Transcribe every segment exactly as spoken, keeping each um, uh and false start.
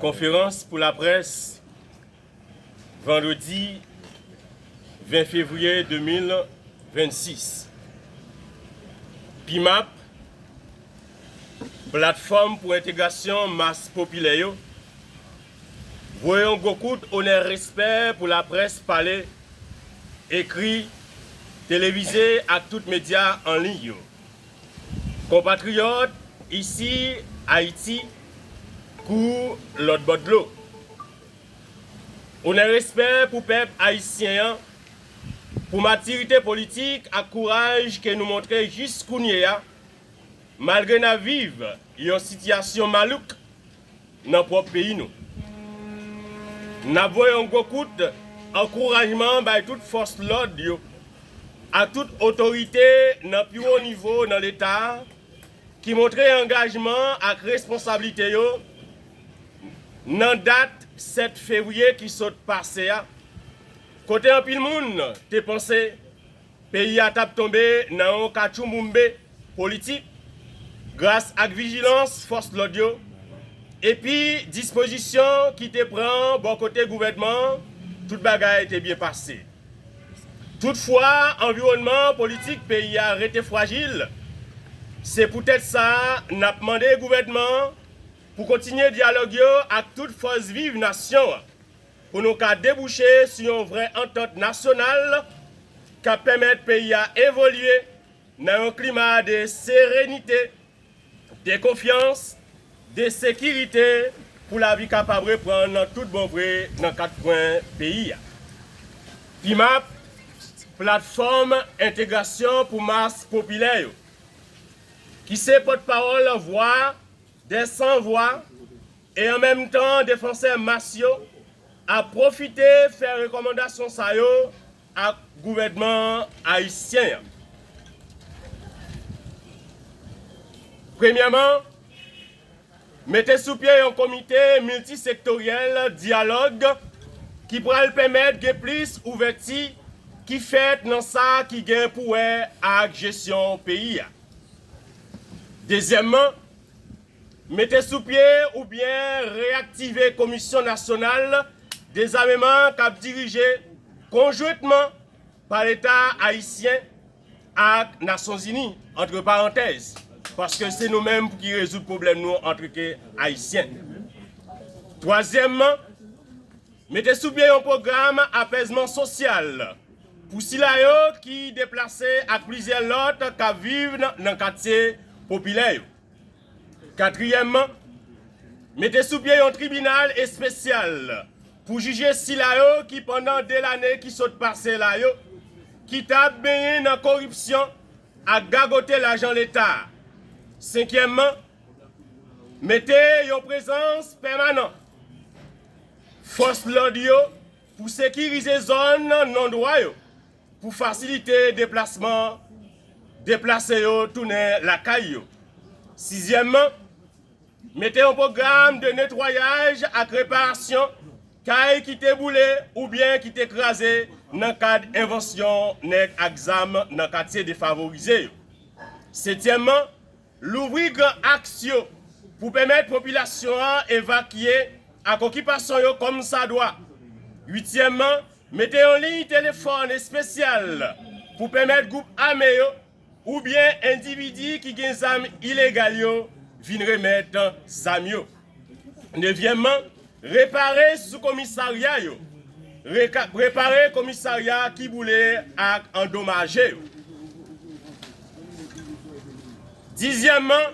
Konferans pou laprès, vandredi ven fevriye de mil vennsis. P I M A P, Platfòm pou Entegrasyon Mas Popilè yo, voye yon gwo kout onè respè pou laprès pale, ekri, televize ak tout medya an liy yo. Konpatriyòt isi Ayiti kou lòt bò dlo. Onè respè pou pèp ayisyen an, pou matirite politik ak kouraj ke nou montre jis kounye a, malgre n ap viv yon sitiyasyon malouk nan pwòp peyi nou. N ap voye yon gwo kout ankourajman bay tout fòs lòd yo ak tout otorite nan pi wo nivo nan Leta a ki montre angajman ak responsablite yo nan dat sèt fevriye ki sot pase a, kote anpil moun te panse peyi a t ap tonbe nan yon katchouboumbe politik, gras ak vijilans fòs lòd yo, epi dispozisyon ki te pran bò kote gouvènman an, tout bagay te byen pase. Toutfwa, anviwònman politik peyi a rete frajil. Se poutèt sa, n ap mande gouvènman an pou kontinye dyalòg yo ak tout fòs viv nasyon an, pou nou ka debouche sou yon vrè antant nasyonal k ap pèmèt peyi a evolye nan yon klima de serenite, de konfyans, de sekirite, pou lavi kapab reprann nan tout bon vre nan kat kwen peyi a. P I M A P, Platfòm Entegrasyon pou Mas Popilè yo, ki se pòtpawòl Vwa dè San Vwa, e an menm tan defansè mas yo, ap pwofite fè rekòmandasyon sa yo ak gouvènman ayisyen an. Premyèman, mete sou pye yon komite miltisektoryèl dyalòg ki pral pèmèt gen plis ouvèti ki fèt nan sa ki gen pou wè ak jesyon peyi a. Dezyèmman, mete sou pye oubyen reyaktive Komisyon Nasyonal Dezameman k ap dirije konjwentman pa Leta ayisyen ak Nasyonzini, antre parantèz, paske se nou menm pou ki rezoud pwoblèm nou antanke Ayisyen. Twazyèmman, mete sou pye yon pwogram apèzman sosyal pou sila yo ki deplase ak plizyè lòt k ap viv nan, nan katye popilè yo. Katriyèmman, mete sou pye yon tribinal espesyal pou jije sila yo ki pandan de lane ki sot pase la yo, ki t ap benyen nan koripsyon ak gagote lajan Leta. Senkyèmman, mete yon prezans pèmanan fòs lòd yo pou sekirize zòn non dwa yo, pou fasilite deplasman deplase yo tounen lakay yo. Sizyèmman, mete yon pwogram de netwayaj ak reparasyon kay ki te boule oubyen ki te kraze nan kad envansyon nèg ak zam nan katye defavorize yo. Setyèmman, louvri gran aks yo pou pèmèt popilasyon an evakye ak okipasyon yo kòmsadwa. Uityèmman, mete yon liy telefòn espesyal pou pèmèt gwoup ame yo oubyen endividi ki gen zam ilegal yo vin remèt zam yo. Nevyèmman, repare sou komisarya yo. Reka- repare komisarya ki boule ak andomaje yo. Dizyèmman,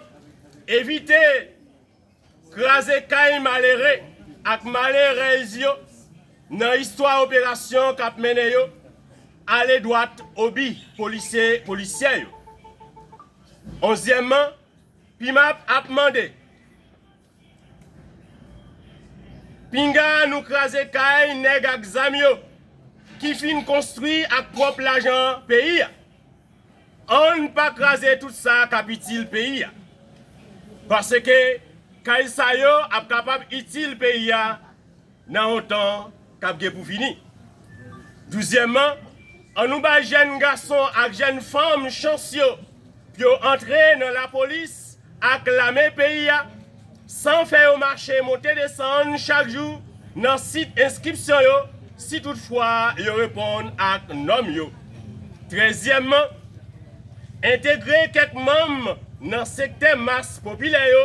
evite kraze kay malere ak malerèz yo nan istwa operasyon k ap mennen yo ale dwat obi polisye, polisyè yo. Onzyèmman, P I M A P ap mande pinga nou kraze kay nèg ak zam yo ki fin konstwi ak pwòp lajan peyi a. Ann pa kraze tout sa k ap itil peyi a. Paske kay sa yo ap kapab itil peyi a nan yon tan k ap gen pou vini. Douzyèmman, ann nou bay jèn gason ak jèn fanm chans yo pou yo antre nan lapolis ak lame peyi a, san fè yo mache monte desann chak jou nan sit enskripsyon yo, si toutfwa yo reponn ak nòm yo. Trèzyèmman, entegre kèk manm nan sektè mas popilè yo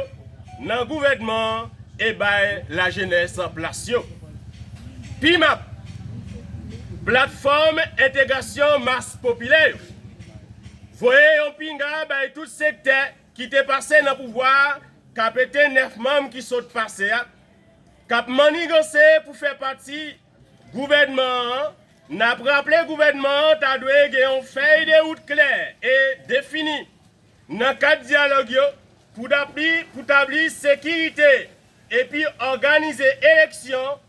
nan gouvènman an e bay lajenès plas yo. PIMAP, Platfòm Entegrasyon Mas Popilè yo, voye yon pinga bay tout sektè ki te pase nan pouvwa a, k ap ete nèf manm ki sot pase a, k ap manniganse pou fè pati gouvènman an. N ap raple gouvènman an ta dwe gen yon fèy de wout klè e defini nan kad dyalòg yo pou tabli, pou tabli sekirite epi òganize eleksyon